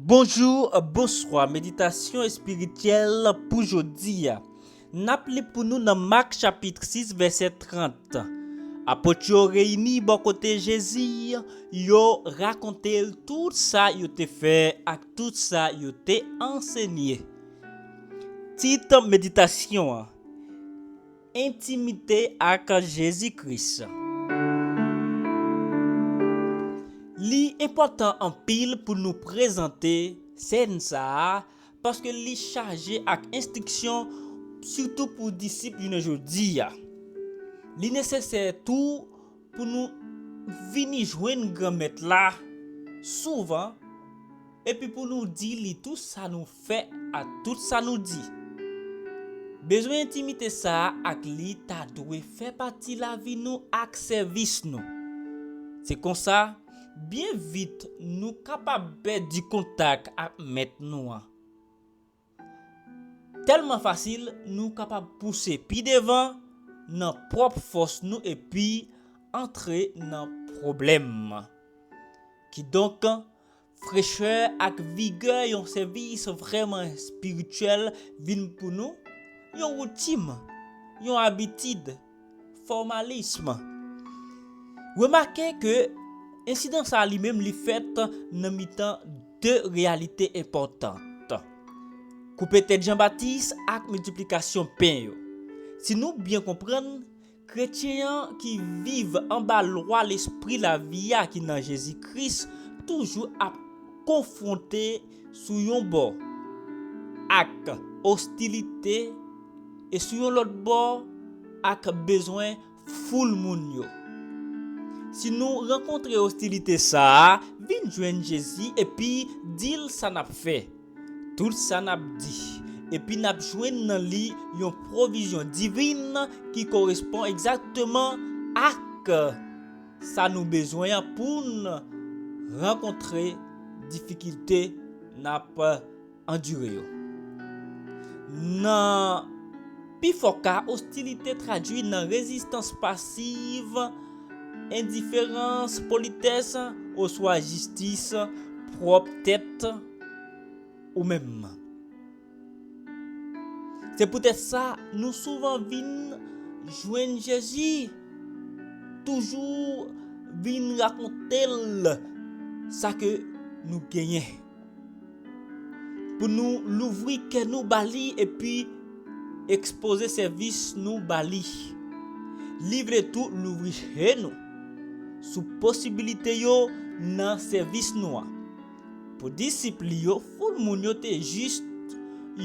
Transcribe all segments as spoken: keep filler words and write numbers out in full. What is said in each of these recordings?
Bonjou, bonswa. Meditasyon espirityèl pou jodi a. N ap li pou nou nan Mak chapit sis, vèsè trant. Apot yo reyini bò kote Jezi, yo rakonte l tout sa yo te fè ak tout sa yo te ansenye. Tit meditasyon an: Entimite ak Jezi Kris. Li enpòtan anpil pou nou prezante sèn sa a, paske li chaje ak enstriksyon, sitou pou disip jounen jodi a. Li nesesè tou pou nou vini jwenn Granmèt la souvan, epi pou nou di li tout sa nou fè ak tout sa nou di. Bezwen entimite sa a ak li ta dwe fè pati lavi nou ak sèvis nou. Se konsa, byen vit, nou kapab pèdi kontak ak Mèt nou an. Tèlman fasil, nou kapab pouse pi devan nan pwòp fòs nou epi antre nan pwoblèm. Kidonk, frechè ak vigè yon sèvis vrèman espirityèl vin pou nou yon woutin, yon abitid, fòmalism. Remake ke ensidan sa a li menm li fèt nan mitan de reyalite enpòtan. Koupe tèt Jan Batis ak miltiplikasyon pen yo. Si nou byen konprann, kretyen an ki viv anba lwa lespri lavi a ki nan Jezi Kris toujou ap konfwonte sou yon bò ak ostilite e sou yon lòt bò ak bezwen foul moun yo. Si nou rankontre ostilite sa a, vin jwenn Jezi epi di l sa n ap fè, tout sa n ap di, epi n ap jwenn nan li yon pwovizyon divin ki korespon egzakteman ak sa nou bezwen an pou n rankontre difikilte n ap andire yo. Nan pifò ka, ostilite tradui nan rezistans pasiv, endiferans, politès, oswa jistis pwòp tèt ou menm. Se poutèt sa, nou souvan vin jwenn Jezi, toujou vin rakonte l sa ke nou genyen. Pou nou louvri kè nou ba li epi ekspoze sèvis nou ba li. Li vle tou louvri je nou sou posibilite yo nan sèvis nou an. Pou disip li yo, foul moun yo te jis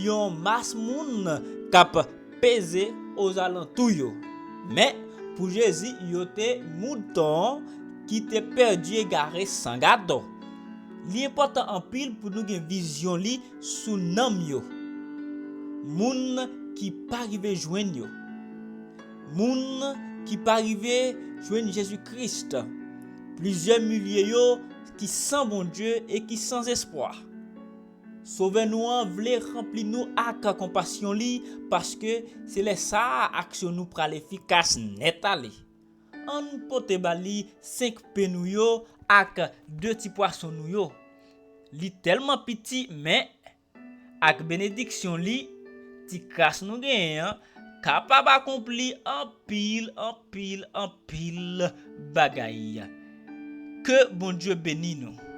yon mas moun k ap peze ozalantou yo. Men, pou Jezi, yo te mouton ki te pèdi egare san gadò. Li enpòtan anpil pou nou gen vizyon li sou nanm yo. Moun ki pa rive jwenn yo. Moun ki pa rive jwenn Jezi Kris. Plizyè milye yo ki san Bondye e ki san espwa. Sovè nou an vle ranpli nou ak konpasyon li, paske se lè sa a aksyon nou pral efikas nèt ale. Ann pote ba li senk pen nou yo ak de ti pwason nou yo. Li tèlman piti, men ak benediksyon li, ti kras nou genyen an kapab akonpli anpil, anpil, anpil bagay. Ke Bondye beni nou.